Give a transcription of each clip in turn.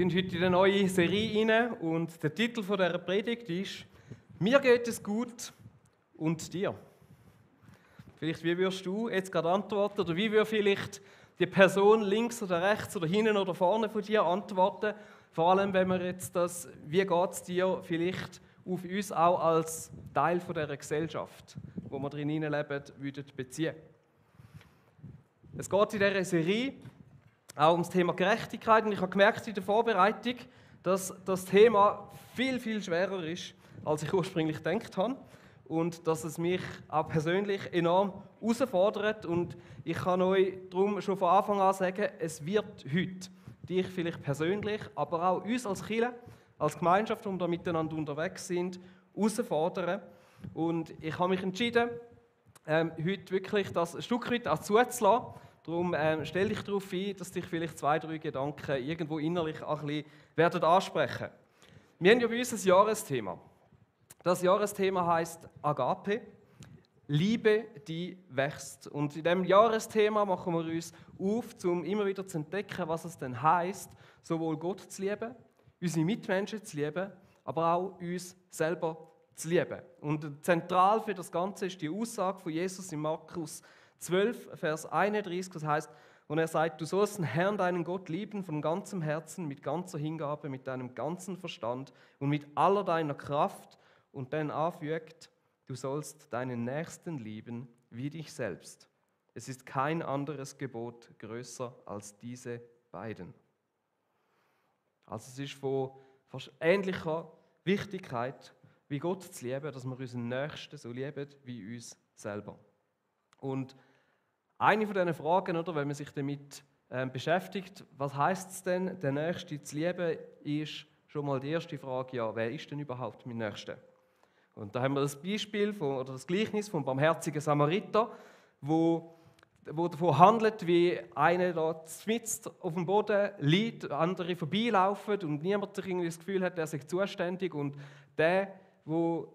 Wir gehen heute in eine neue Serie rein und der Titel dieser Predigt ist «Mir geht es gut und dir». Vielleicht, wie würdest du jetzt gerade antworten oder wie würde vielleicht die Person links oder rechts oder hinten oder vorne von dir antworten? Vor allem, wenn wir jetzt das «Wie geht es dir» vielleicht auf uns auch als Teil von dieser Gesellschaft, wo wir drin leben, würden beziehen. Es geht in dieser Serie auch um das Thema Gerechtigkeit und ich habe gemerkt in der Vorbereitung, dass das Thema viel, viel schwerer ist, als ich ursprünglich gedacht habe und dass es mich auch persönlich enorm herausfordert und ich kann euch darum schon von Anfang an sagen, es wird heute dich vielleicht persönlich, aber auch uns als Kirche, als Gemeinschaft, die wir da miteinander unterwegs sind, herausfordern und ich habe mich entschieden, heute wirklich das ein Stück weit auch zuzulassen. Darum stell dich darauf ein, dass dich vielleicht 2, 3 Gedanken irgendwo innerlich auch ein bisschen werden ansprechen. Wir haben ja bei uns ein Jahresthema. Das Jahresthema heisst Agape, Liebe, die wächst. Und in diesem Jahresthema machen wir uns auf, um immer wieder zu entdecken, was es denn heisst, sowohl Gott zu lieben, unsere Mitmenschen zu lieben, aber auch uns selber zu lieben. Und zentral für das Ganze ist die Aussage von Jesus in Markus 12, Vers 31, das heißt, und er sagt, du sollst den Herrn, deinen Gott, lieben von ganzem Herzen, mit ganzer Hingabe, mit deinem ganzen Verstand und mit aller deiner Kraft und dann anfügt, du sollst deinen Nächsten lieben wie dich selbst. Es ist kein anderes Gebot größer als diese beiden. Also es ist von fast ähnlicher Wichtigkeit, wie Gott zu lieben, dass wir unseren Nächsten so lieben wie uns selber. Und eine von diesen Fragen, oder, wenn man sich damit beschäftigt, was heisst es denn, den Nächsten zu lieben, ist schon mal die erste Frage, ja, wer ist denn überhaupt mein Nächster? Und da haben wir das Beispiel oder das Gleichnis vom barmherzigen Samariter, wo davon handelt, wie einer da mitten auf dem Boden liegt, andere vorbeilaufen und niemand sich irgendwie das Gefühl hat, er sei zuständig und der, wo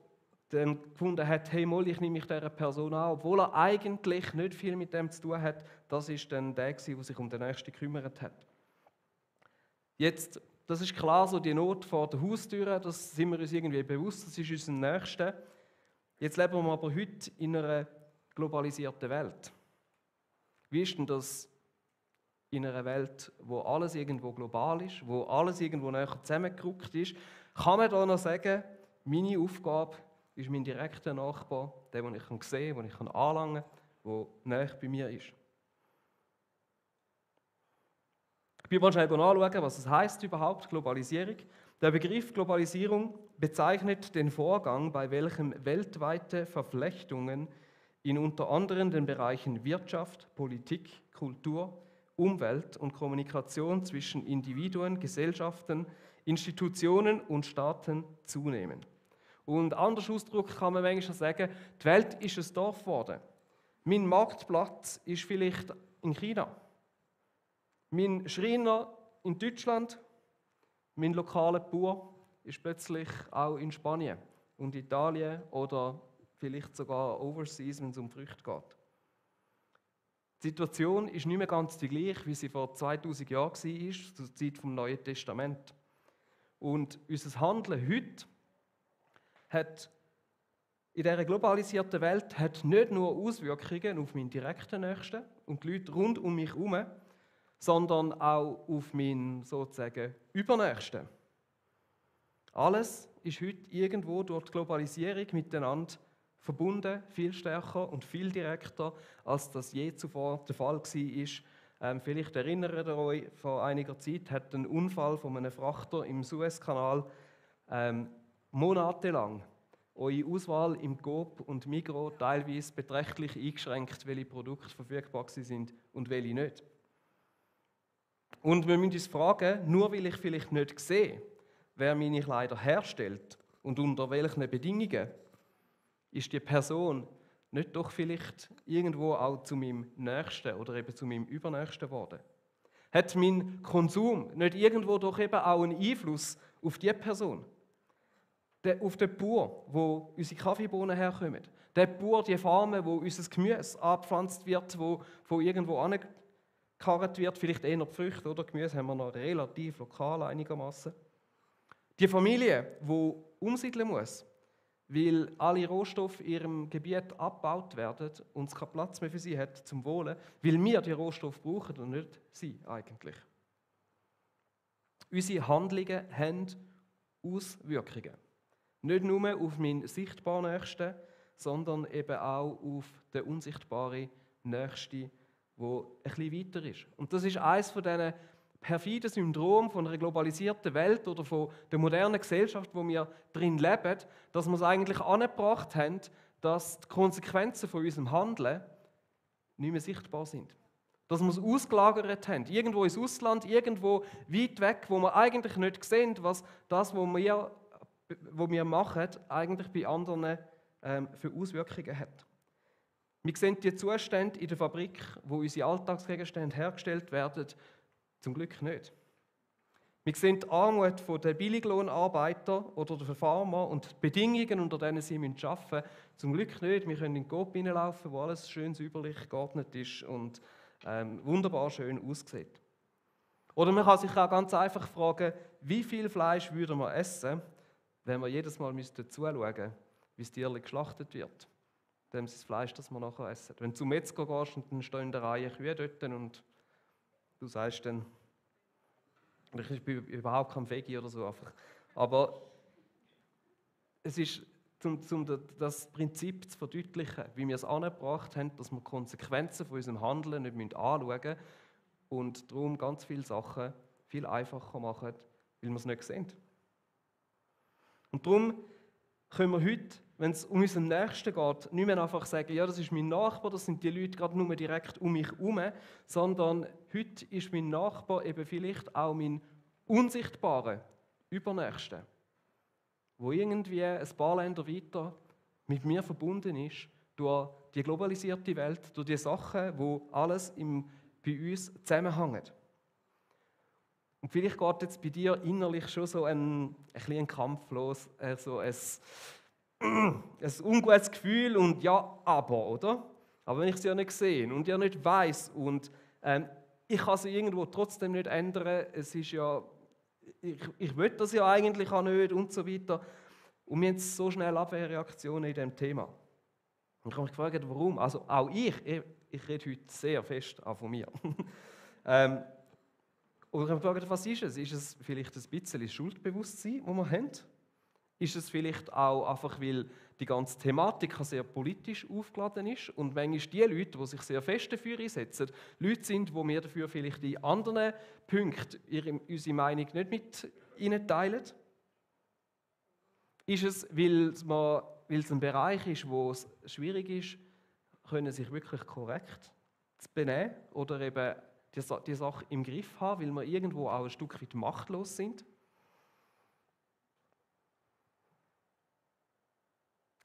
dann gefunden hat, hey Moll, ich nehme mich dieser Person an, obwohl er eigentlich nicht viel mit dem zu tun hat, das ist dann der, der sich um den Nächsten gekümmert hat. Jetzt, das ist klar, so die Not vor der Haustür, das sind wir uns irgendwie bewusst, das ist unser Nächster. Jetzt leben wir aber heute in einer globalisierten Welt. Wie ist denn das in einer Welt, wo alles irgendwo global ist, wo alles irgendwo näher zusammengerückt ist? Kann man da noch sagen, meine Aufgabe ist mein direkter Nachbar, der, den ich sehen kann, den ich anlangen kann, der nahe bei mir ist. Ich bin mal schnell anschauen, was es heisst überhaupt, Globalisierung. Der Begriff Globalisierung bezeichnet den Vorgang, bei welchem weltweite Verflechtungen in unter anderem den Bereichen Wirtschaft, Politik, Kultur, Umwelt und Kommunikation zwischen Individuen, Gesellschaften, Institutionen und Staaten zunehmen. Und anders ausgedrückt kann man manchmal sagen, die Welt ist ein Dorf geworden. Mein Marktplatz ist vielleicht in China. Mein Schreiner in Deutschland, mein lokaler Bauer ist plötzlich auch in Spanien und Italien oder vielleicht sogar overseas, wenn es um Früchte geht. Die Situation ist nicht mehr ganz die gleiche, wie sie vor 2000 Jahren war, zur Zeit vom Neuen Testament. Und unser Handeln heute hat in dieser globalisierten Welt hat nicht nur Auswirkungen auf meinen direkten Nächsten und die Leute rund um mich herum, sondern auch auf meinen sozusagen Übernächsten. Alles ist heute irgendwo durch die Globalisierung miteinander verbunden, viel stärker und viel direkter, als das je zuvor der Fall war. Vielleicht erinnert ihr euch, vor einiger Zeit hat ein Unfall von einem Frachter im Suezkanal monatelang eure Auswahl im Coop und Migros teilweise beträchtlich eingeschränkt, welche Produkte verfügbar sind und welche nicht. Und wir müssen uns fragen, nur weil ich vielleicht nicht sehe, wer meine Kleider herstellt und unter welchen Bedingungen, ist die Person nicht doch vielleicht irgendwo auch zu meinem Nächsten oder eben zu meinem Übernächsten geworden? Hat mein Konsum nicht irgendwo doch eben auch einen Einfluss auf die Person? Auf den Bauer, wo unsere Kaffeebohnen herkommen. Der Bauer, die Farme, wo unser Gemüse angepflanzt wird, wo von irgendwo gekarrt wird, vielleicht eher die Früchte oder Gemüse, haben wir noch relativ lokal einigermaßen. Die Familie, die umsiedeln muss, weil alle Rohstoffe in ihrem Gebiet abgebaut werden und es keinen Platz mehr für sie hat zum Wohnen, weil wir die Rohstoffe brauchen und nicht sie eigentlich. Unsere Handlungen haben Auswirkungen. Nicht nur auf meinen sichtbaren Nächsten, sondern eben auch auf den unsichtbaren Nächsten, der ein bisschen weiter ist. Und das ist eines von diesen perfiden Syndrom von einer globalisierten Welt oder von der modernen Gesellschaft, wo wir drin leben, dass wir es eigentlich angebracht haben, dass die Konsequenzen von unserem Handeln nicht mehr sichtbar sind. Dass wir es ausgelagert haben, irgendwo ins Ausland, irgendwo weit weg, wo wir eigentlich nicht sehen, was das, was wir machen, eigentlich bei anderen für Auswirkungen hat. Wir sehen die Zustände in der Fabrik, wo unsere Alltagsgegenstände hergestellt werden, zum Glück nicht. Wir sehen die Armut der Billiglohnarbeiter oder der Farmer und die Bedingungen, unter denen sie arbeiten müssen, zum Glück nicht. Wir können in den Coop hineinlaufen, wo alles schön säuberlich geordnet ist und wunderbar schön aussieht. Oder man kann sich auch ganz einfach fragen, wie viel Fleisch würden wir essen, wenn wir jedes Mal zuschauen müssten, wie das Tier geschlachtet wird. Das Fleisch, das wir nachher essen. Wenn du zum Metzger gehst und dann stehen in der Reihe Kühe dort und du sagst dann, ich bin überhaupt kein Veggie oder so einfach. Aber es ist, um das Prinzip zu verdeutlichen, wie wir es angebracht haben, dass wir Konsequenzen von unserem Handeln nicht anschauen müssen und darum ganz viele Sachen viel einfacher machen, weil wir es nicht sehen. Und darum können wir heute, wenn es um unseren Nächsten geht, nicht mehr einfach sagen, ja, das ist mein Nachbar, das sind die Leute gerade nur direkt um mich herum, sondern heute ist mein Nachbar eben vielleicht auch mein unsichtbarer Übernächster, wo irgendwie ein paar Länder weiter mit mir verbunden ist, durch die globalisierte Welt, durch die Sachen, wo alles bei uns zusammenhängt. Und vielleicht geht jetzt bei dir innerlich schon so ein Kampf los, so ein ungutes Gefühl und ja, aber, oder? Aber wenn ich sie ja nicht sehe und ja nicht weiss und ich kann sie irgendwo trotzdem nicht ändern, es ist ja, ich will das ja eigentlich auch nicht und so weiter. Und wir haben so schnell Abwehrreaktionen in diesem Thema. Und ich habe mich gefragt, warum? Also auch ich rede heute sehr fest auch von mir. Und ich habe mich gefragt, was ist es? Ist es vielleicht ein bisschen Schuldbewusstsein, das wir haben? Ist es vielleicht auch einfach, weil die ganze Thematik sehr politisch aufgeladen ist und manchmal die Leute, die sich sehr fest dafür einsetzen, Leute sind, wo wir dafür vielleicht in anderen Punkten unsere Meinung nicht mit ihnen teilen? Ist es, weil es ein Bereich ist, wo es schwierig ist, können sich wirklich korrekt zu benehmen oder eben die Sache im Griff haben, weil wir irgendwo auch ein Stück weit machtlos sind?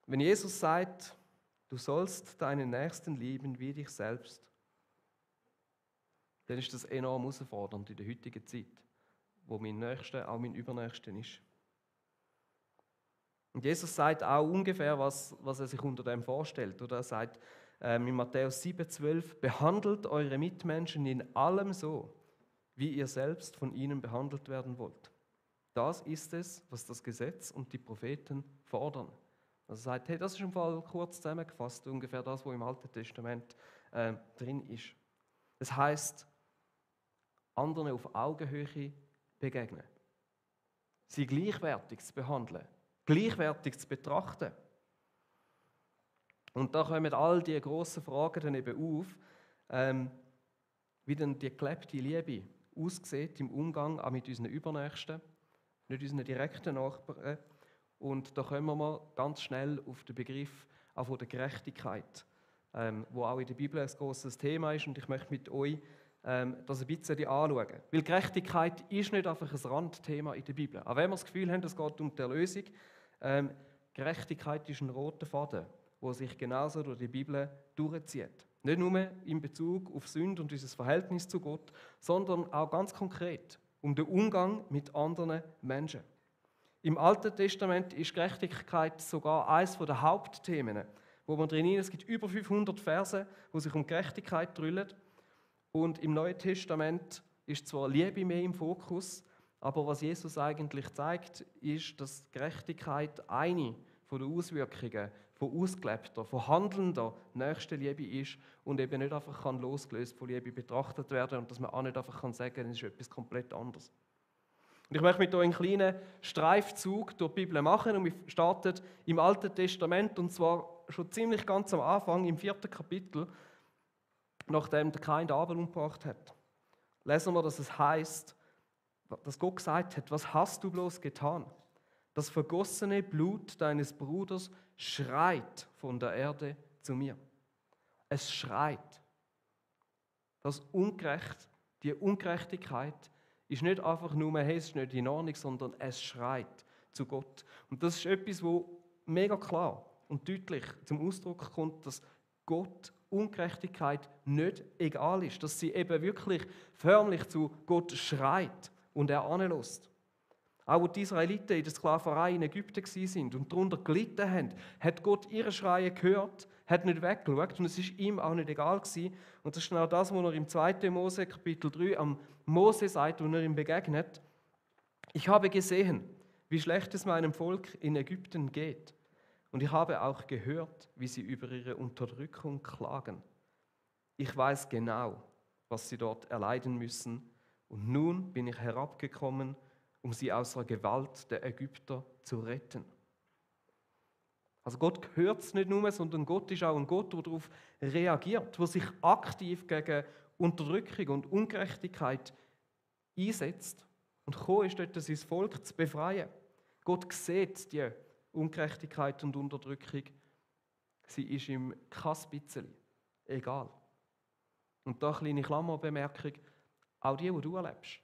Wenn Jesus sagt, du sollst deinen Nächsten lieben wie dich selbst, dann ist das enorm herausfordernd in der heutigen Zeit, wo mein Nächster auch mein Übernächster ist. Und Jesus sagt auch ungefähr, was er sich unter dem vorstellt. Oder er sagt in Matthäus 7,12, behandelt eure Mitmenschen in allem so, wie ihr selbst von ihnen behandelt werden wollt. Das ist es, was das Gesetz und die Propheten fordern. Also er sagt, hey, das ist im Fall kurz zusammengefasst, ungefähr das, was im Alten Testament drin ist. Das heisst, anderen auf Augenhöhe begegnen. Sie gleichwertig zu behandeln, gleichwertig zu betrachten. Und da kommen all die grossen Fragen dann eben auf, wie denn die gelebte Liebe aussieht im Umgang auch mit unseren Übernächsten, nicht unseren direkten Nachbarn. Und da kommen wir ganz schnell auf den Begriff auch von der Gerechtigkeit, wo auch in der Bibel ein grosses Thema ist. Und ich möchte mit euch das ein bisschen anschauen. Weil Gerechtigkeit ist nicht einfach ein Randthema in der Bibel. Auch wenn wir das Gefühl haben, es geht um die Erlösung, Gerechtigkeit ist ein roter Faden, der sich genauso durch die Bibel durchzieht. Nicht nur in Bezug auf Sünde und unser Verhältnis zu Gott, sondern auch ganz konkret um den Umgang mit anderen Menschen. Im Alten Testament ist Gerechtigkeit sogar eines der Hauptthemen, wo man drin ist. Es gibt über 500 Verse, die sich um Gerechtigkeit drüllen. Und im Neuen Testament ist zwar Liebe mehr im Fokus, aber was Jesus eigentlich zeigt, ist, dass Gerechtigkeit eine von den Auswirkungen von ausgelebter, von handelnder Nächstenliebe ist und eben nicht einfach losgelöst von Liebe betrachtet werden und dass man auch nicht einfach sagen kann, es ist etwas komplett anderes. Und ich möchte mit euch einen kleinen Streifzug durch die Bibel machen und wir starten im Alten Testament und zwar schon ziemlich ganz am Anfang, im 4. Kapitel, nachdem der Kain den Abel umgebracht hat. Lesen wir, dass es heißt, dass Gott gesagt hat, was hast du bloß getan? Das vergossene Blut deines Bruders schreit von der Erde zu mir. Es schreit. Die Ungerechtigkeit ist nicht einfach nur, hey, es ist nicht in Ordnung, sondern es schreit zu Gott. Und das ist etwas, wo mega klar und deutlich zum Ausdruck kommt, dass Gott Ungerechtigkeit nicht egal ist, dass sie eben wirklich förmlich zu Gott schreit und er anlässt. Auch als die Israeliten in der Sklaverei in Ägypten waren und darunter gelitten haben, hat Gott ihre Schreie gehört, hat nicht weggeschaut und es ist ihm auch nicht egal gewesen. Und das ist genau das, was er im 2. Mose Kapitel 3 am Mose sagt, wo er ihm begegnet. Ich habe gesehen, wie schlecht es meinem Volk in Ägypten geht. Und ich habe auch gehört, wie sie über ihre Unterdrückung klagen. Ich weiß genau, was sie dort erleiden müssen. Und nun bin ich herabgekommen, um sie aus der Gewalt der Ägypter zu retten. Also Gott hört es nicht nur, sondern Gott ist auch ein Gott, der darauf reagiert, der sich aktiv gegen Unterdrückung und Ungerechtigkeit einsetzt und gekommen ist, dort sein Volk zu befreien. Gott sieht die Ungerechtigkeit und Unterdrückung. Sie ist ihm kein bisschen egal. Und da eine kleine Klammerbemerkung, auch die du erlebst.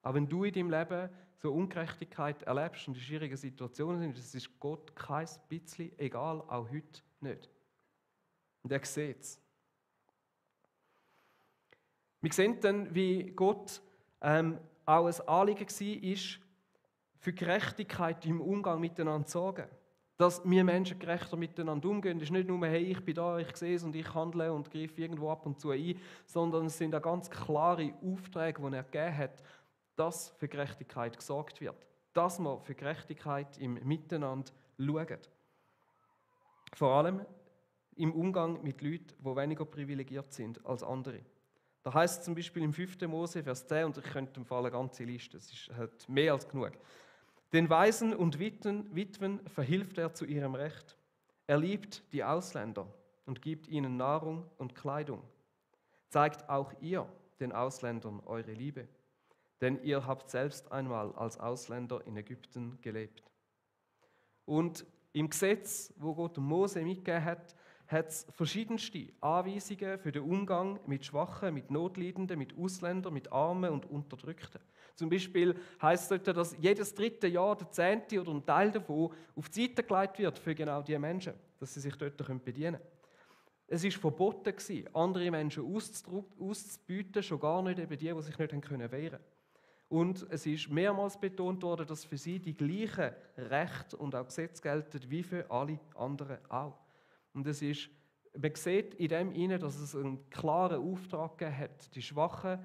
Auch wenn du in deinem Leben so Ungerechtigkeit erlebst und in schwierigen Situationen sind, das ist Gott kein bisschen egal, auch heute nicht. Und er sieht es. Wir sehen dann, wie Gott auch ein Anliegen war, für Gerechtigkeit im Umgang miteinander zu sorgen. Dass wir Menschen gerechter miteinander umgehen, ist nicht nur, hey, ich bin da, ich sehe es und ich handle und greife irgendwo ab und zu ein, sondern es sind auch ganz klare Aufträge, die er gegeben hat, dass für Gerechtigkeit gesorgt wird. Dass wir für Gerechtigkeit im Miteinander schauen. Vor allem im Umgang mit Leuten, die weniger privilegiert sind als andere. Da heißt es zum Beispiel im 5. Mose, Vers 10, und ich könnte im Fall eine ganze Liste, es ist halt mehr als genug. Den Waisen und Witwen verhilft er zu ihrem Recht. Er liebt die Ausländer und gibt ihnen Nahrung und Kleidung. Zeigt auch ihr den Ausländern eure Liebe, denn ihr habt selbst einmal als Ausländer in Ägypten gelebt. Und im Gesetz, wo Gott Mose mitgegeben hat, hat es verschiedenste Anweisungen für den Umgang mit Schwachen, mit Notleidenden, mit Ausländern, mit Armen und Unterdrückten. Zum Beispiel heisst es dort, dass jedes 3. Jahr der 10. oder ein Teil davon auf die Seite gelegt wird für genau diese Menschen, dass sie sich dort bedienen können. Es war verboten, andere Menschen auszubeuten, schon gar nicht eben die sich nicht wehren können. Und es ist mehrmals betont worden, dass für sie die gleichen Rechte und auch Gesetze gelten wie für alle anderen auch. Und es ist, man sieht in dem hinein, dass es einen klaren Auftrag gegeben hat, die Schwachen,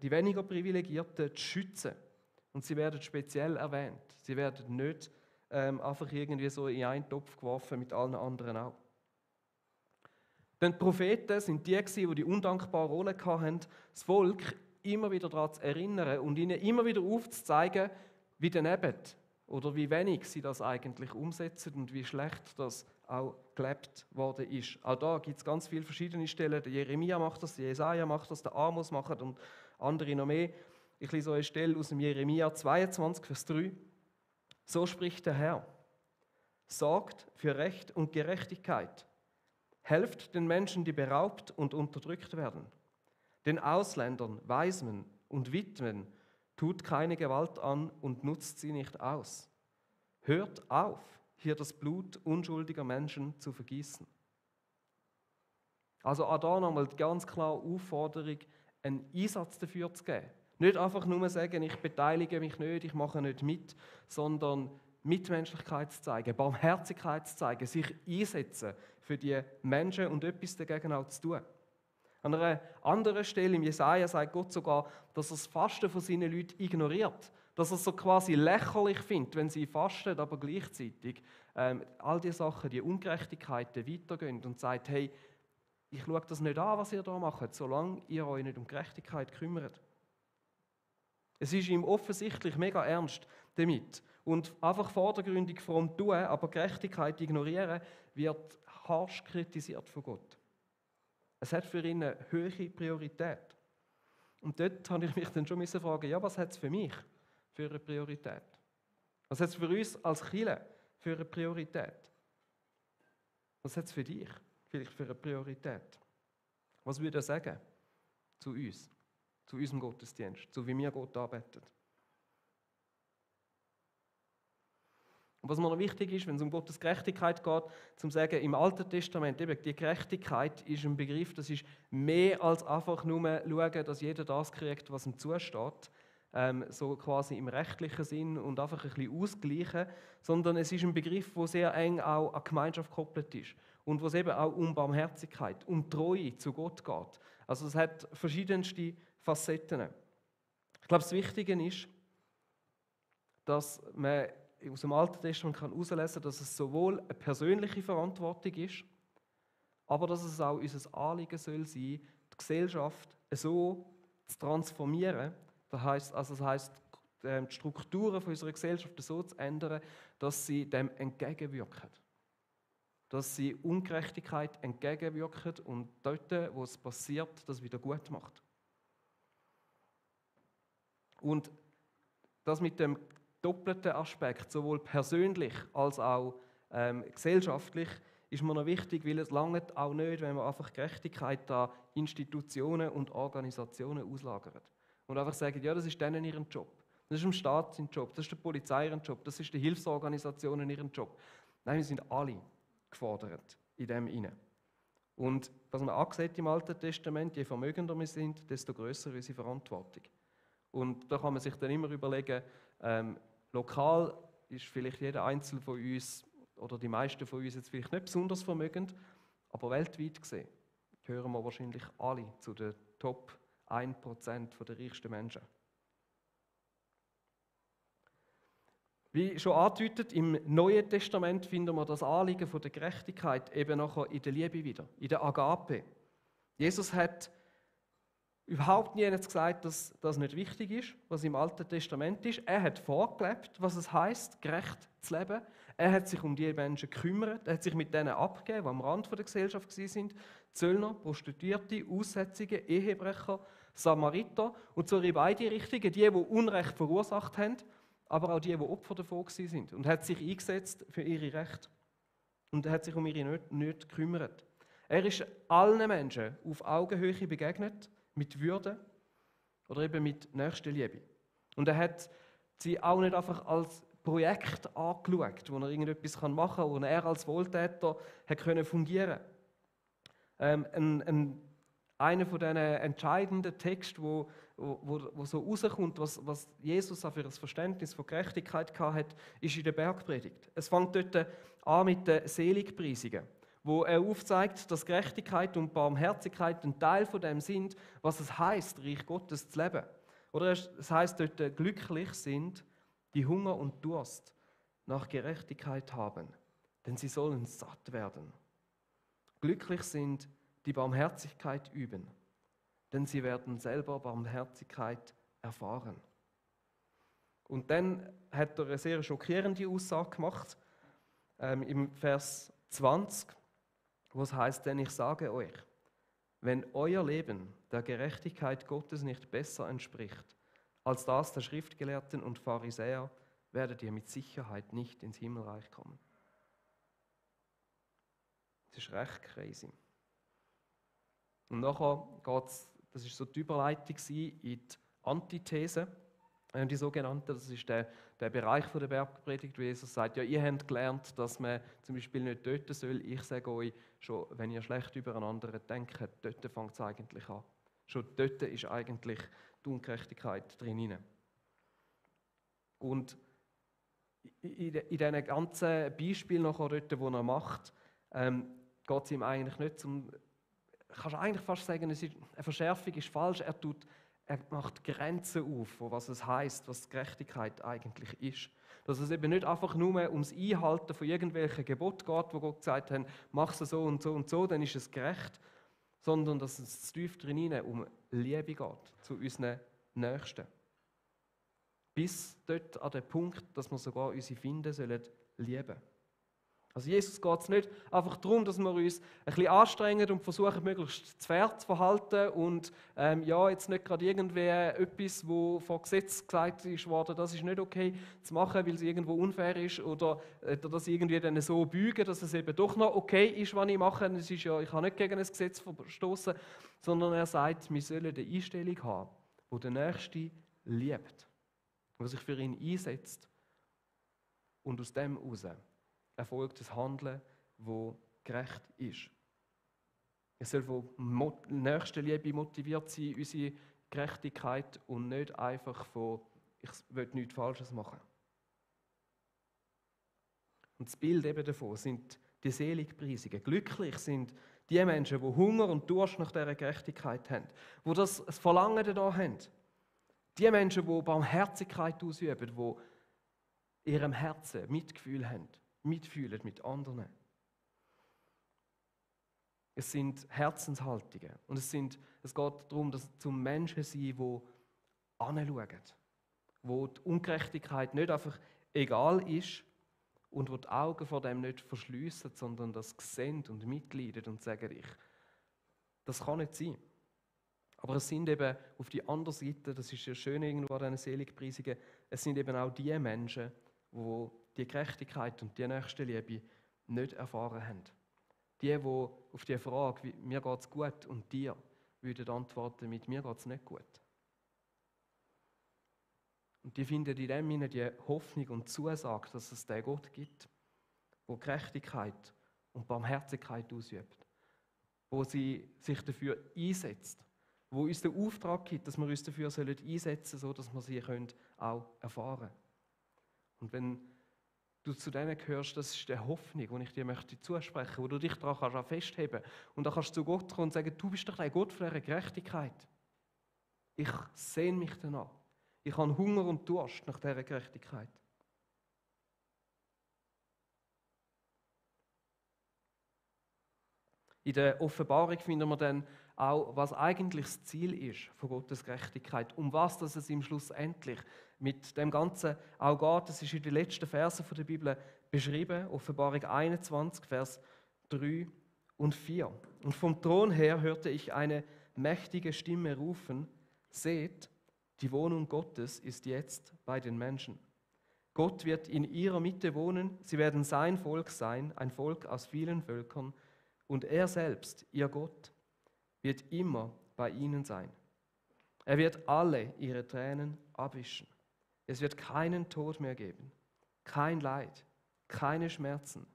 die weniger Privilegierten zu schützen. Und sie werden speziell erwähnt. Sie werden nicht einfach irgendwie so in einen Topf geworfen mit allen anderen auch. Denn die Propheten sind die, die undankbare Rolle hatten, das Volk immer wieder daran zu erinnern und ihnen immer wieder aufzuzeigen, wie daneben oder wie wenig sie das eigentlich umsetzen und wie schlecht das auch gelebt worden ist. Auch da gibt es ganz viele verschiedene Stellen. Der Jeremia macht das, der Jesaja macht das, der Amos macht das und andere noch mehr. Ich lese eine Stelle aus dem Jeremia 22, Vers 3. So spricht der Herr: Sorgt für Recht und Gerechtigkeit. Helft den Menschen, die beraubt und unterdrückt werden. Den Ausländern, Waisen und Witwen tut keine Gewalt an und nutzt sie nicht aus. Hört auf, hier das Blut unschuldiger Menschen zu vergießen. Also auch da nochmal ganz klar Aufforderung, einen Einsatz dafür zu geben. Nicht einfach nur sagen, ich beteilige mich nicht, ich mache nicht mit, sondern Mitmenschlichkeit zu zeigen, Barmherzigkeit zu zeigen, sich einsetzen für die Menschen und etwas dagegen auch zu tun. An einer anderen Stelle im Jesaja sagt Gott sogar, dass er das Fasten von seinen Leuten ignoriert. Dass er es so quasi lächerlich findet, wenn sie fasten, aber gleichzeitig all die Sachen, die Ungerechtigkeiten weitergehen und sagt, hey, ich schaue das nicht an, was ihr da macht, solange ihr euch nicht um Gerechtigkeit kümmert. Es ist ihm offensichtlich mega ernst damit. Und einfach vordergründig fromm tun, aber Gerechtigkeit ignorieren, wird harsch kritisiert von Gott. Es hat für ihn eine hohe Priorität. Und dort habe ich mich dann schon fragen, ja, was hat es für mich für eine Priorität? Was hat es für uns als Kirche für eine Priorität? Was hat es für dich vielleicht für eine Priorität? Was würde er sagen zu uns, zu unserem Gottesdienst, zu wie wir Gott arbeiten? Und was mir noch wichtig ist, wenn es um Gottes Gerechtigkeit geht, zum sagen, im Alten Testament, eben die Gerechtigkeit ist ein Begriff, das ist mehr als einfach nur schauen, dass jeder das kriegt, was ihm zusteht, so quasi im rechtlichen Sinn und einfach ein bisschen ausgleichen, sondern es ist ein Begriff, der sehr eng auch an Gemeinschaft gekoppelt ist und wo es eben auch um Barmherzigkeit, um Treue zu Gott geht. Also es hat verschiedenste Facetten. Ich glaube, das Wichtige ist, dass man aus dem Alten Testament herauslesen kann, dass es sowohl eine persönliche Verantwortung ist, aber dass es auch unser Anliegen soll sein, die Gesellschaft so zu transformieren, das heisst, die Strukturen unserer Gesellschaft so zu ändern, dass sie dem entgegenwirken. Dass sie Ungerechtigkeit entgegenwirken und dort, wo es passiert, das wieder gut macht. Und das mit dem doppelten Aspekt, sowohl persönlich als auch gesellschaftlich, ist mir noch wichtig, weil es langt auch nicht, wenn man einfach Gerechtigkeit an Institutionen und Organisationen auslagert. Und einfach sagen, ja, das ist denen ihren Job. Das ist dem Staat sein Job, das ist der Polizei ihren Job, das ist den Hilfsorganisationen ihren Job. Nein, wir sind alle gefordert in dem inne. Und was man auch sieht im Alten Testament, je vermögender wir sind, desto grösser ist unsere Verantwortung. Und da kann man sich dann immer überlegen, lokal ist vielleicht jeder Einzelne von uns oder die meisten von uns jetzt vielleicht nicht besonders vermögend, aber weltweit gesehen gehören wir wahrscheinlich alle zu den Top 1% der reichsten Menschen. Wie schon angedeutet, im Neuen Testament finden wir das Anliegen von der Gerechtigkeit eben nachher in der Liebe wieder, in der Agape. Jesus hat überhaupt nie gesagt, dass das nicht wichtig ist, was im Alten Testament ist. Er hat vorgelebt, was es heißt, gerecht zu leben. Er hat sich um die Menschen gekümmert, er hat sich mit denen abgegeben, die am Rand der Gesellschaft waren. Zöllner, Prostituierte, Aussätzige, Ehebrecher, Samariter und so in beide Richtungen, die Unrecht verursacht haben, aber auch die Opfer davon waren. Und hat sich eingesetzt für ihre Rechte und er hat sich um ihre Nöte gekümmert. Er ist allen Menschen auf Augenhöhe begegnet, mit Würde oder eben mit Nächstenliebe. Und er hat sie auch nicht einfach als Projekt angeschaut, wo er irgendetwas machen kann, wo er als Wohltäter hat fungieren konnte. Einer von diesen entscheidenden Texten, wo so rauskommt, was Jesus auch für ein Verständnis von Gerechtigkeit hatte, ist in der Bergpredigt. Es fängt dort an mit den Seligpreisungen, wo er aufzeigt, dass Gerechtigkeit und Barmherzigkeit ein Teil von dem sind, was es heißt, Reich Gottes zu leben. Oder es heißt dort, glücklich sind, die Hunger und Durst nach Gerechtigkeit haben, denn sie sollen satt werden. Glücklich sind, die Barmherzigkeit üben, denn sie werden selber Barmherzigkeit erfahren. Und dann hat er eine sehr schockierende Aussage gemacht, im Vers 20, wo es heißt, denn ich sage euch, wenn euer Leben der Gerechtigkeit Gottes nicht besser entspricht als das der Schriftgelehrten und Pharisäer, werdet ihr mit Sicherheit nicht ins Himmelreich kommen. Das ist recht crazy. Und nachher geht es, das ist so die Überleitung in die Antithese, die sogenannte, das ist der Bereich von der Bergpredigt, wo Jesus sagt, ja, ihr habt gelernt, dass man zum Beispiel nicht töten soll. Ich sage euch, schon wenn ihr schlecht über einen anderen denkt, dort fängt es eigentlich an. Schon dort ist eigentlich die Ungerechtigkeit drin. Und in diesen ganzen Beispielen, dort, die er macht, geht es ihm eigentlich nicht um kannst du eigentlich fast sagen, eine Verschärfung ist falsch. Er macht Grenzen auf, von was es heisst, was Gerechtigkeit eigentlich ist. Dass es eben nicht einfach nur ums Einhalten von irgendwelchen Geboten geht, wo Gott gesagt hat, mach es so und so und so, dann ist es gerecht, sondern dass es tief drin um Liebe geht zu unseren Nächsten. Bis dort an den Punkt, dass wir sogar unsere Feinde lieben sollen. Also Jesus geht es nicht einfach darum, dass wir uns ein bisschen anstrengen und versuchen, möglichst zu fair zu verhalten und jetzt nicht gerade irgendwie etwas, wo vor Gesetz gesagt ist worden, das ist nicht okay zu machen, weil es irgendwo unfair ist oder das irgendwie dann so bügen, dass es eben doch noch okay ist, was ich mache. Es ist ja, ich habe nicht gegen ein Gesetz verstoßen, sondern er sagt, wir sollen eine Einstellung haben, die den Nächsten liebt, die sich für ihn einsetzt und aus dem heraus erfolgt das Handeln, das gerecht ist. Es soll von Nächstenliebe motiviert sein, unsere Gerechtigkeit, und nicht einfach von, ich will nichts Falsches machen. Und das Bild eben davon sind die Seligpreisungen. Glücklich sind die Menschen, die Hunger und Durst nach dieser Gerechtigkeit haben, die das Verlangen danach haben. Die Menschen, die Barmherzigkeit ausüben, die ihrem Herzen Mitgefühl haben. Mitfühlen mit anderen. Es sind Herzenshaltungen. Und es geht darum, dass zum Menschen sein, die hinschauen, wo die Ungerechtigkeit nicht einfach egal ist und wo die Augen vor dem nicht verschliessen, sondern das sehen und mitleiden und sagen, das kann nicht sein. Aber es sind eben auf die andere Seite, das ist ja schön irgendwo an diesen Seligpreisungen, es sind eben auch die Menschen, die die Gerechtigkeit und die Nächstenliebe nicht erfahren haben. Die auf die Frage, mir geht es gut und dir, würden antworten mit, mir geht es nicht gut. Und die finden in dem Sinne die Hoffnung und Zusage, dass es den Gott gibt, der Gerechtigkeit und Barmherzigkeit ausübt, wo sie sich dafür einsetzt, wo uns den Auftrag gibt, dass wir uns dafür einsetzen sollen, sodass wir sie auch erfahren können. Und wenn du zu denen gehörst, das ist die Hoffnung, die ich dir möchte zusprechen, wo du dich daran kannst festheben und dann kannst du zu Gott kommen und sagen, du bist doch der Gott von dieser Gerechtigkeit. Ich sehne mich danach. Ich habe Hunger und Durst nach dieser Gerechtigkeit. In der Offenbarung finden wir dann auch, was eigentlich das Ziel ist von Gottes Gerechtigkeit, um was das es im Schluss endlich mit dem Ganzen auch geht. Das ist in den letzten Versen der Bibel beschrieben, Offenbarung 21, Vers 3 und 4. Und vom Thron her hörte ich eine mächtige Stimme rufen, seht, die Wohnung Gottes ist jetzt bei den Menschen. Gott wird in ihrer Mitte wohnen, sie werden sein Volk sein, ein Volk aus vielen Völkern, und er selbst, ihr Gott, wird immer bei ihnen sein. Er wird alle ihre Tränen abwischen. Es wird keinen Tod mehr geben, kein Leid, keine Schmerzen,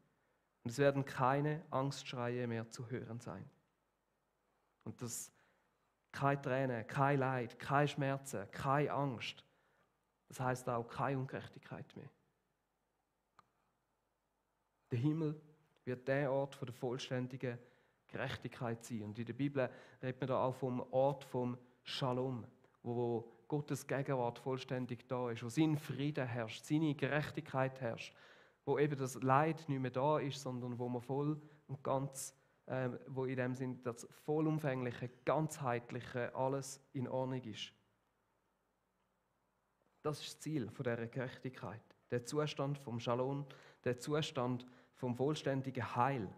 und es werden keine Angstschreie mehr zu hören sein. Und das keine Tränen, kein Leid, keine Schmerzen, keine Angst, das heißt auch keine Ungerechtigkeit mehr. Der Himmel wird der Ort von der vollständigen Gerechtigkeit sein. Und in der Bibel redet man da auch vom Ort vom Shalom, wo Gottes Gegenwart vollständig da ist, wo sein Frieden herrscht, seine Gerechtigkeit herrscht, wo eben das Leid nicht mehr da ist, sondern wo man voll und ganz, wo in dem Sinn das vollumfängliche, ganzheitliche, alles in Ordnung ist. Das ist das Ziel von dieser Gerechtigkeit. Der Zustand vom Shalom, der Zustand vom vollständigen Heil,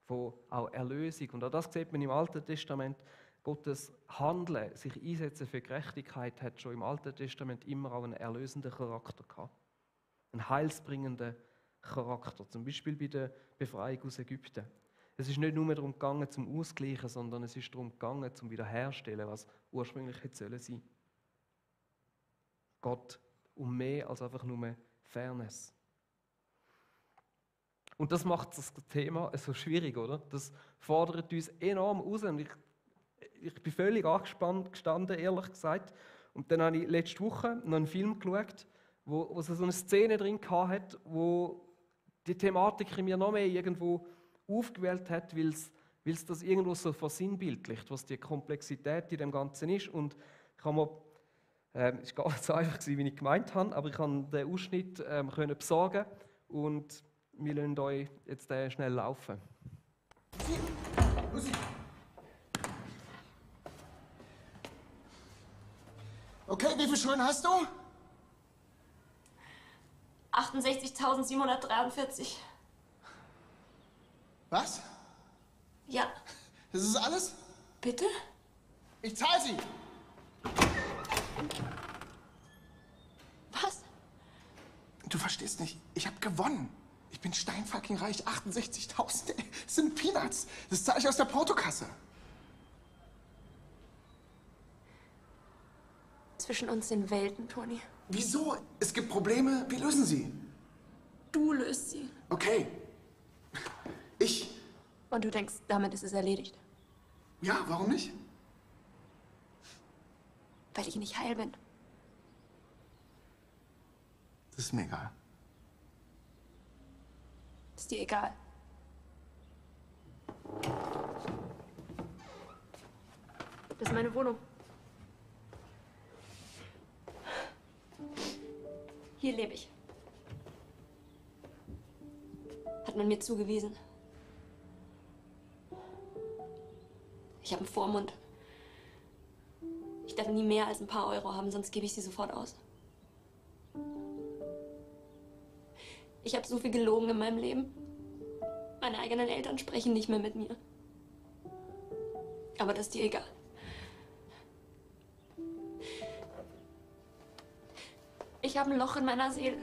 von auch Erlösung. Und auch das sieht man im Alten Testament. Gottes Handeln, sich einsetzen für Gerechtigkeit, hat schon im Alten Testament immer auch einen erlösenden Charakter gehabt. Einen heilsbringenden Charakter. Zum Beispiel bei der Befreiung aus Ägypten. Es ist nicht nur darum gegangen, zum Ausgleichen, sondern es ist darum gegangen, zum Wiederherstellen, was ursprünglich hätte sollen sein. Gott um mehr als einfach nur Fairness. Und das macht das Thema so schwierig, oder? Das fordert uns enorm raus. Und ich bin völlig angespannt gestanden, ehrlich gesagt. Und dann habe ich letzte Woche noch einen Film geschaut, wo so eine Szene drin hatte, wo die Thematik in mir noch mehr irgendwo aufgewählt hat, weil weil es das irgendwo so versinnbildlicht, was die Komplexität in dem Ganzen ist. Und ich habe mir, es war gar nicht so einfach, wie ich gemeint habe, aber ich kann den Ausschnitt können besorgen und wir lassen euch jetzt schnell laufen. Lucy! Okay, wie viel Schulden hast du? 68.743. Was? Ja, Das ist alles? bitte? Ich zahle sie! Was? Du verstehst nicht, ich habe gewonnen. Ich bin steinfucking reich, 68.000. Das sind Peanuts. Das zahle ich aus der Portokasse. Zwischen uns sind Welten, Toni. Wieso? Es gibt Probleme, wir lösen sie. Du löst sie. Okay. Und du denkst, damit ist es erledigt. Ja, warum nicht? Weil ich nicht heil bin. Das ist mir egal. Ist dir egal. Das ist meine Wohnung. Hier lebe ich. Hat man mir zugewiesen. Ich habe einen Vormund. Ich darf nie mehr als ein paar Euro haben, sonst gebe ich sie sofort aus. Ich habe so viel gelogen in meinem Leben. Meine eigenen Eltern sprechen nicht mehr mit mir. Aber das ist dir egal. Ich habe ein Loch in meiner Seele.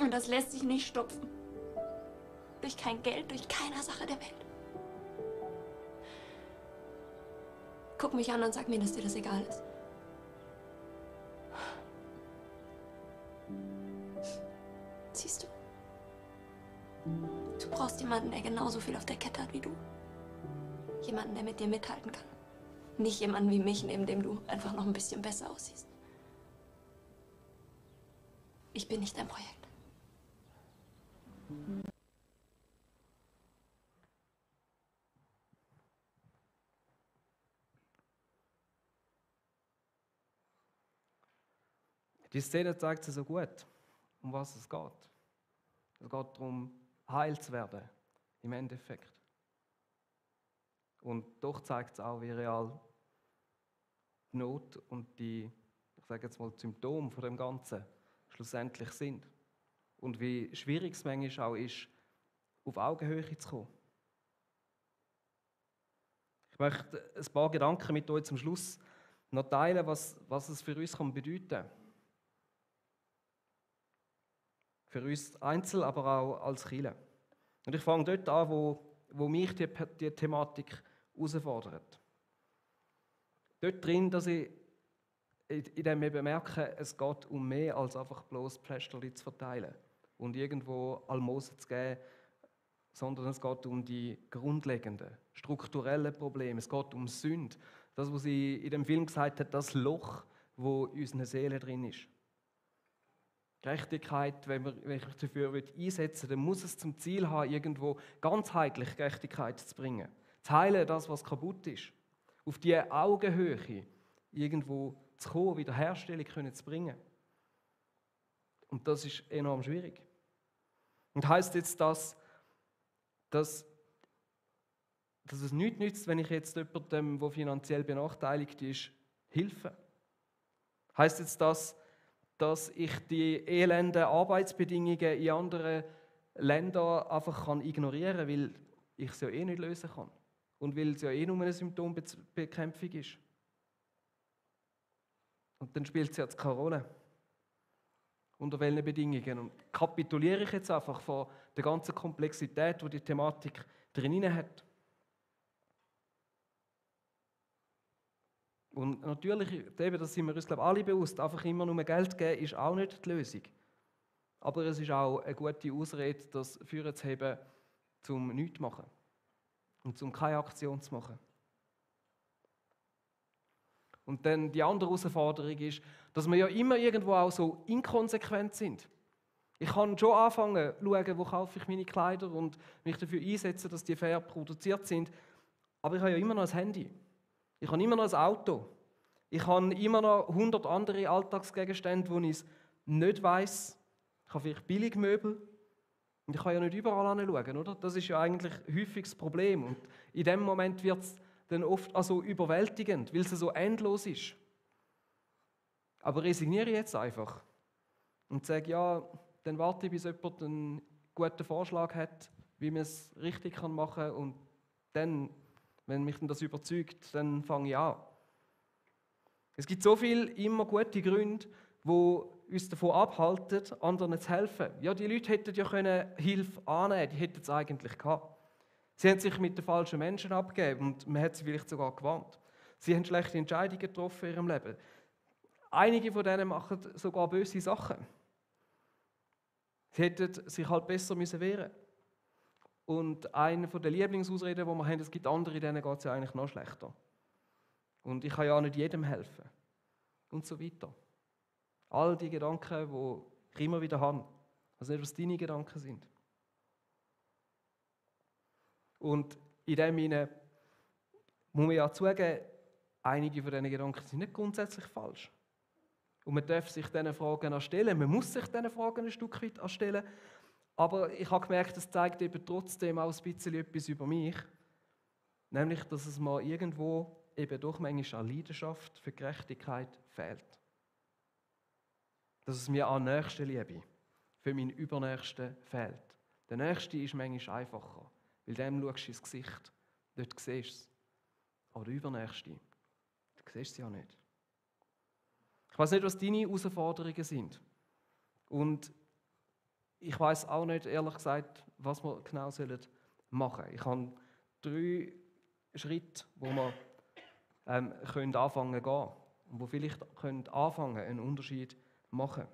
Und das lässt sich nicht stopfen. Durch kein Geld, durch keine Sache der Welt. Guck mich an und sag mir, dass dir das egal ist. Siehst du? Du brauchst jemanden, der genauso viel auf der Kette hat wie du. Jemanden, der mit dir mithalten kann. Nicht jemanden wie mich, neben dem du einfach noch ein bisschen besser aussiehst. Ich bin nicht dein Projekt. Die Szene zeigt es so gut, um was es geht. Es geht darum, heil zu werden, im Endeffekt. Und doch zeigt es auch, wie real die Not und die, ich sage jetzt mal, die Symptome von dem Ganzen schlussendlich sind. Und wie schwierig es manchmal auch ist, auf Augenhöhe zu kommen. Ich möchte ein paar Gedanken mit euch zum Schluss noch teilen, was es für uns bedeuten kann. Für uns einzeln, aber auch als Kirche. Und ich fange dort an, wo mich die Thematik herausfordert. Dort drin, dass ich in dem eben merke, es geht um mehr als einfach bloß Pflästerchen zu verteilen und irgendwo Almosen zu geben, sondern es geht um die grundlegenden, strukturellen Probleme. Es geht um Sünde. Das, was sie in dem Film gesagt hat, das Loch, wo in unserer Seele drin ist. Gerechtigkeit, wenn ich mich dafür einsetzen will, dann muss es zum Ziel haben, irgendwo ganzheitlich Gerechtigkeit zu bringen. Zu heilen, das, was kaputt ist. Auf die Augenhöhe irgendwo zu kommen, Wiederherstellung zu bringen. Und das ist enorm schwierig. Und heisst jetzt das, dass es nichts nützt, wenn ich jetzt jemandem, der finanziell benachteiligt ist, helfe? Heisst jetzt das, dass ich die elenden Arbeitsbedingungen in anderen Ländern einfach ignorieren kann, weil ich es ja eh nicht lösen kann und weil es ja eh nur eine Symptombekämpfung ist? Und dann spielt es jetzt keine Rolle. Unter welchen Bedingungen? Und kapituliere ich jetzt einfach vor der ganzen Komplexität, die die Thematik drin hat? Und natürlich, eben, das sind wir uns glaube ich, alle bewusst, einfach immer nur Geld geben ist auch nicht die Lösung. Aber es ist auch eine gute Ausrede, das Führen zu haben, zum nichts zu machen und zum keine Aktion zu machen. Und dann die andere Herausforderung ist, dass wir ja immer irgendwo auch so inkonsequent sind. Ich kann schon anfangen, zu schauen, wo kaufe ich meine Kleider und mich dafür einsetzen, dass die fair produziert sind. Aber ich habe ja immer noch ein Handy. Ich habe immer noch ein Auto. Ich habe immer noch 100 andere Alltagsgegenstände, wo ich es nicht weiss. Ich habe vielleicht Billigmöbel. Und ich kann ja nicht überall hinschauen, oder? Das ist ja eigentlich häufig das Problem. Und in dem Moment wird es dann oft also überwältigend, weil es so endlos ist. Aber resigniere ich jetzt einfach und sage, ja, dann warte ich, bis jemand einen guten Vorschlag hat, wie man es richtig machen kann. Und dann, wenn mich das überzeugt, dann fange ich an. Es gibt so viele immer gute Gründe, die uns davon abhalten, anderen zu helfen. Ja, die Leute hätten ja Hilfe annehmen können, die hätten es eigentlich gehabt. Sie haben sich mit den falschen Menschen abgegeben und man hat sie vielleicht sogar gewarnt. Sie haben schlechte Entscheidungen getroffen in ihrem Leben. Einige von denen machen sogar böse Sachen. Sie hätten sich halt besser wehren müssen. Und eine der Lieblingsausreden, die wir haben, es gibt andere, denen geht es ja eigentlich noch schlechter. Und ich kann ja auch nicht jedem helfen. Und so weiter. All die Gedanken, die ich immer wieder habe. Also nicht, was deine Gedanken sind. Und in dem Sinne muss man ja zugeben, einige von diesen Gedanken sind nicht grundsätzlich falsch. Und man darf sich diesen Fragen stellen. Man muss sich diesen Fragen ein Stück weit stellen. Aber ich habe gemerkt, es zeigt eben trotzdem auch ein bisschen etwas über mich. Nämlich, dass es mir irgendwo eben doch manchmal an Leidenschaft für Gerechtigkeit fehlt. Dass es mir an Nächstenliebe für meinen Übernächsten fehlt. Der Nächste ist manchmal einfacher, weil dem schaust du ins Gesicht, dort siehst du es. Aber der Übernächste, du siehst es ja nicht. Ich weiß nicht, was deine Herausforderungen sind. Und ich weiß auch nicht, ehrlich gesagt, was wir genau machen sollen. Ich habe 3 Schritte, wo wir anfangen zu gehen. Und wo vielleicht anfangen einen Unterschied machen.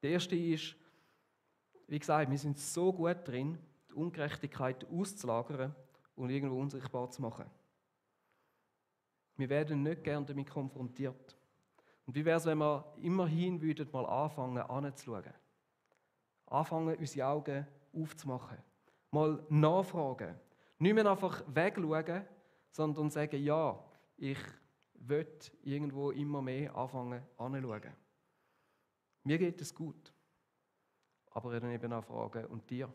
Der erste ist, wie gesagt, wir sind so gut drin, die Ungerechtigkeit auszulagern und irgendwo unsichtbar zu machen. Wir werden nicht gerne damit konfrontiert. Und wie wäre es, wenn wir immerhin mal anfangen, anzuschauen? Anfangen, unsere Augen aufzumachen. Mal nachfragen. Nicht mehr einfach wegschauen, sondern sagen, ja, ich will irgendwo immer mehr anfangen, anzuschauen. Mir geht es gut. Aber dann eben auch fragen, und dir?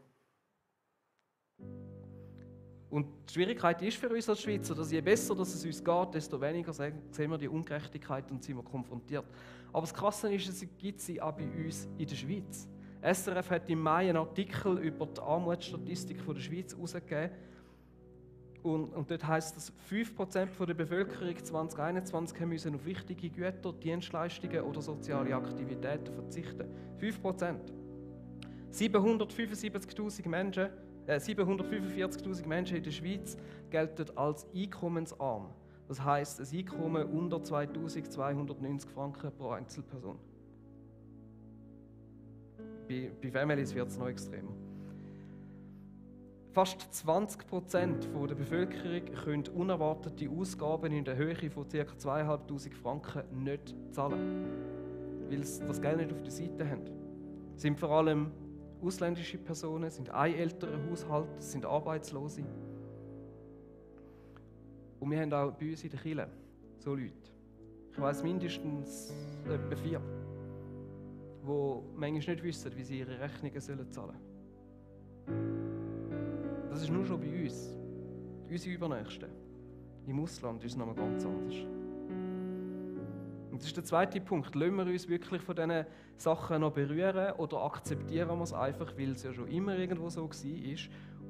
Und die Schwierigkeit ist für uns als Schweizer, dass je besser dass es uns geht, desto weniger sehen wir die Ungerechtigkeit und sind wir konfrontiert. Aber das Krasse ist, es gibt sie auch bei uns in der Schweiz. SRF hat im Mai einen Artikel über die Armutsstatistik der Schweiz herausgegeben. Und dort heisst es, 5% der Bevölkerung 2021 müssen auf wichtige Güter, Dienstleistungen oder soziale Aktivitäten verzichten. 5%. 745.000 Menschen in der Schweiz gelten als einkommensarm. Das heisst, ein Einkommen unter 2.290 Franken pro Einzelperson. Bei Families wird es noch extremer. Fast 20% der Bevölkerung können unerwartete Ausgaben in der Höhe von ca. 2'500 Franken nicht zahlen, weil sie das Geld nicht auf der Seite haben. Es sind vor allem ausländische Personen, sind ältere Haushalte, sind Arbeitslose. Und wir haben auch bei uns in der Kirche so Leute. Ich weiss mindestens etwa 4, die manchmal nicht wissen, wie sie ihre Rechnungen zahlen sollen. Das ist nur schon bei uns. Unsere Übernächsten. Im Ausland ist es nochmal ganz anders. Und das ist der zweite Punkt. Lassen wir uns wirklich von diesen Sachen noch berühren oder akzeptieren wir es einfach, weil es ja schon immer irgendwo so war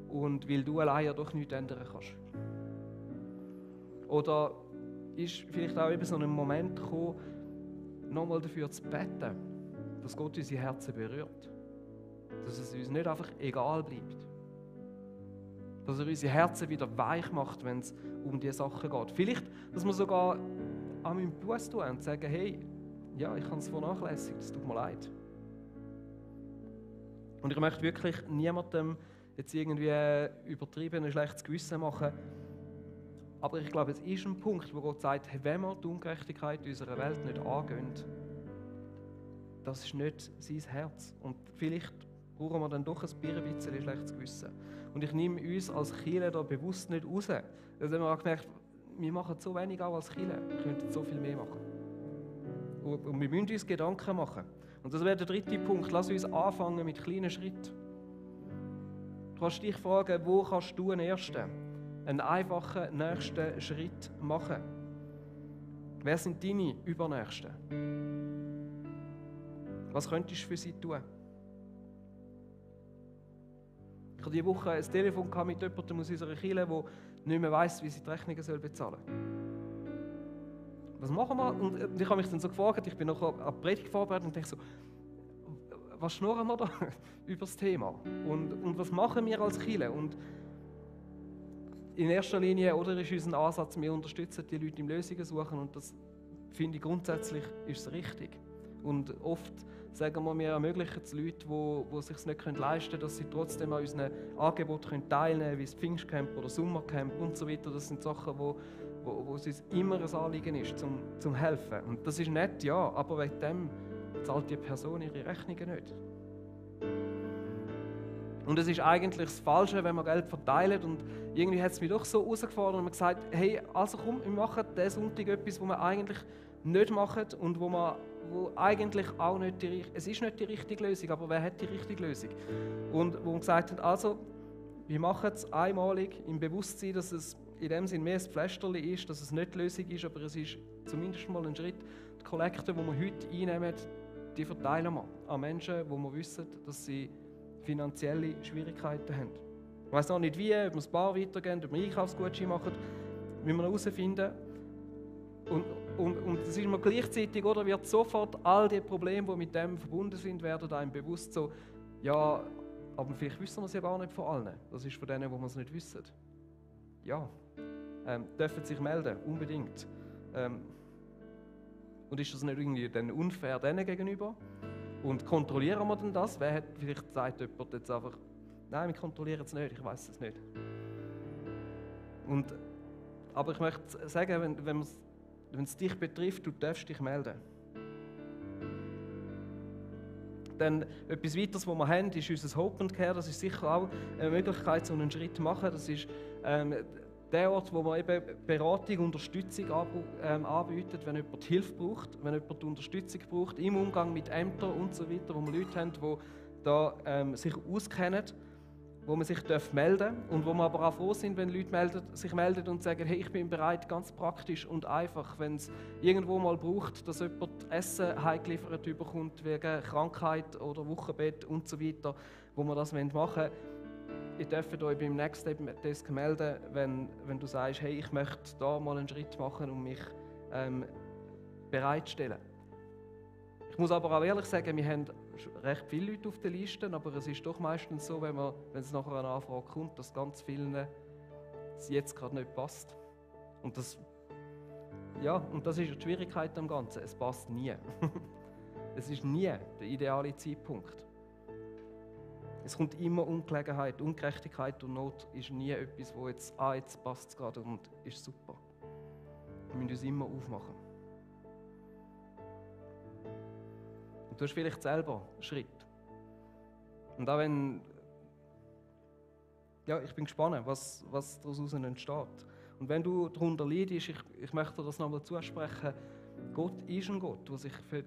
und weil du allein ja doch nichts ändern kannst? Oder ist vielleicht auch eben so ein Moment gekommen, nochmal dafür zu beten, dass Gott unsere Herzen berührt. Dass es uns nicht einfach egal bleibt. Dass er unsere Herzen wieder weich macht, wenn es um diese Sachen geht. Vielleicht, dass wir sogar an meinem Buß tun und sagen, hey, ja, ich habe es vernachlässigt, es tut mir leid. Und ich möchte wirklich niemandem jetzt irgendwie übertrieben ein schlechtes Gewissen machen. Aber ich glaube, es ist ein Punkt, wo Gott sagt, wenn wir die Ungerechtigkeit in unserer Welt nicht angehen, das ist nicht sein Herz. Und vielleicht brauchen wir dann doch ein bisschen schlechtes Gewissen. Und ich nehme uns als Kirche da bewusst nicht raus. Also haben wir auch gemerkt, wir machen so wenig auch als Kirche, wir könnten so viel mehr machen. Und wir müssen uns Gedanken machen. Und das wäre der dritte Punkt. Lass uns anfangen mit kleinen Schritten. Du kannst dich fragen, wo kannst du einen einfachen nächsten Schritt machen? Wer sind deine Übernächsten? Was könntest du für sie tun? Ich hatte diese Woche ein Telefon mit jemandem aus unserer Kirche, der nicht mehr weiss, wie sie die Rechnungen bezahlen soll. Was machen wir? Und ich habe mich dann so gefragt, ich bin noch an die Predigt vorbereitet und denke so, was schnurren wir da über das Thema? Und was machen wir als Kirche? Und in erster Linie ist unser Ansatz, wir unterstützen die Leute im Lösungen suchen und das finde ich grundsätzlich ist richtig. Und oft sagen wir ermöglichen es Leute, die es sich nicht leisten können, dass sie trotzdem an unseren Angeboten teilnehmen können, wie das Pfingstcamp oder Sommercamp und so weiter. Das sind Sachen, wo es uns immer ein Anliegen ist, zum helfen. Und das ist nett, ja, aber wegen dem zahlt die Person ihre Rechnungen nicht. Und es ist eigentlich das Falsche, wenn man Geld verteilt. Und irgendwie hat es mich doch so herausgefordert und man gesagt, hey, also komm, wir machen diesen Sonntag etwas, was wir eigentlich nicht machen und wo eigentlich auch nicht es ist nicht die richtige Lösung, aber wer hat die richtige Lösung? Und wo wir gesagt haben, also, wir machen es einmalig im Bewusstsein, dass es in dem Sinne mehr ein Pflästerchen ist, dass es nicht die Lösung ist, aber es ist zumindest mal ein Schritt. Die Kollekte, die wir heute einnehmen, die verteilen wir an Menschen, wo wir wissen, dass sie finanzielle Schwierigkeiten haben. Ich weiss noch nicht wie, ob wir das Bar weitergehen, ob wir Einkaufsgutscheine machen, müssen wir herausfinden. Und das ist mir gleichzeitig, oder, wird sofort all die Probleme, die mit dem verbunden sind, werden einem bewusst so, ja, aber vielleicht wissen wir es ja gar nicht von allen. Das ist von denen, die wir es nicht wissen. Ja, dürfen sich melden, unbedingt. Und ist das nicht irgendwie dann unfair denen gegenüber? Und kontrollieren wir denn das? Wer hat vielleicht sagt jemand jetzt einfach, nein, wir kontrollieren es nicht, ich weiß es nicht. Aber ich möchte sagen, wenn es dich betrifft, du darfst dich melden. Dann etwas weiteres, was wir haben, ist unser Hope and Care. Das ist sicher auch eine Möglichkeit, so einen Schritt zu machen. Das ist der Ort, wo man eben Beratung, Unterstützung anbietet, wenn jemand Hilfe braucht, wenn jemand Unterstützung braucht im Umgang mit Ämtern und so weiter, wo wir Leute haben, die da, sich auskennen, wo man sich melden darf und wo wir aber auch froh sind, wenn Leute sich melden und sagen, hey, ich bin bereit, ganz praktisch und einfach, wenn es irgendwo mal braucht, dass jemand Essen heimgeliefert bekommt wegen Krankheit oder Wochenbett und so weiter, wo wir das machen wollen. Ihr dürft euch beim Next Desk melden, wenn du sagst, hey, ich möchte da mal einen Schritt machen und mich bereitstellen. Ich muss aber auch ehrlich sagen, wir haben recht viele Leute auf der Liste, aber es ist doch meistens so, wenn es nachher eine Anfrage kommt, dass ganz vielen es jetzt gerade nicht passt. Und das ist die Schwierigkeit am Ganzen. Es passt nie. Es ist nie der ideale Zeitpunkt. Es kommt immer Ungelegenheit, Ungerechtigkeit und Not ist nie etwas, wo jetzt passt es gerade und ist super. Wir müssen uns immer aufmachen. Und du hast vielleicht selber einen Schritt. Und auch wenn, ja, ich bin gespannt, was daraus entsteht. Und wenn du darunter leidest, ich möchte dir das nochmal zusprechen, Gott ist ein Gott, der sich für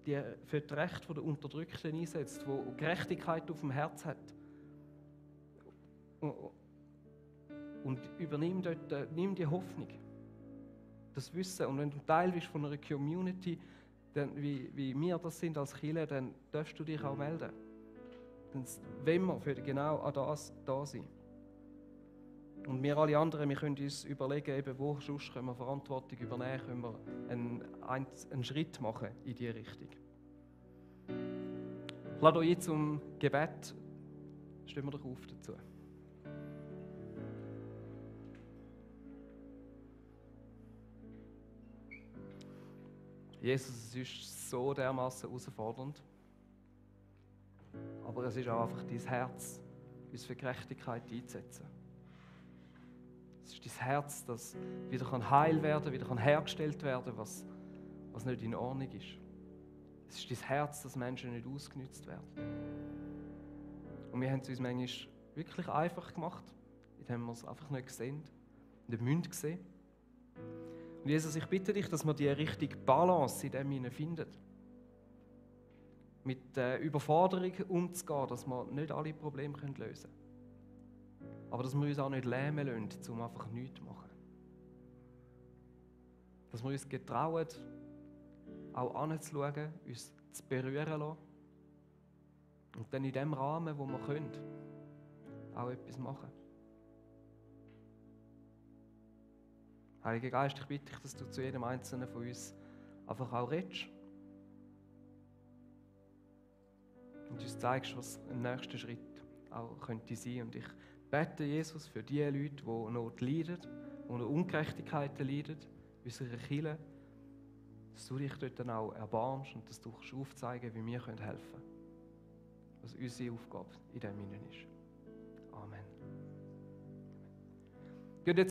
das Recht der Unterdrückten einsetzt, der Gerechtigkeit auf dem Herz hat. Und übernimm dort, nimm die Hoffnung, das Wissen. Und wenn du Teil bist von einer Community, dann, wie wir das sind als Kirche, dann darfst du dich auch melden. Dann wollen wir für genau an das da sein. Und wir alle anderen, wir können uns überlegen, eben, wo sonst können wir Verantwortung übernehmen, können wir einen Schritt machen in diese Richtung. Ich lade euch zum Gebet. Stehen wir doch auf dazu. Jesus, es ist so dermaßen herausfordernd. Aber es ist auch einfach dein Herz, uns für Gerechtigkeit einzusetzen. Es ist dein Herz, das wieder heil werden kann, wieder hergestellt werden kann, was nicht in Ordnung ist. Es ist dein Herz, dass Menschen nicht ausgenutzt werden. Und wir haben es uns manchmal wirklich einfach gemacht, indem wir es einfach nicht sehen, nicht müssen sehen. Und Jesus, ich bitte dich, dass wir die richtige Balance in dem hinein finden. Mit der Überforderung umzugehen, dass wir nicht alle Probleme lösen können. Aber dass wir uns auch nicht lähmen lassen, um einfach nichts zu machen. Dass wir uns getrauen, auch anzuschauen, uns zu berühren lassen. Und dann in dem Rahmen, wo wir können, auch etwas machen. Heiliger Geist, ich bitte dich, dass du zu jedem Einzelnen von uns einfach auch redest. Und uns zeigst, was ein nächster Schritt auch könnte sein. Und ich bete, Jesus, für die Leute, die Not leiden, die unter Ungerechtigkeiten leiden, unsere Kirche, dass du dich dort dann auch erbarmst und dass du aufzeigen kannst, wie wir helfen können. Was unsere Aufgabe in dem Innen ist. Amen.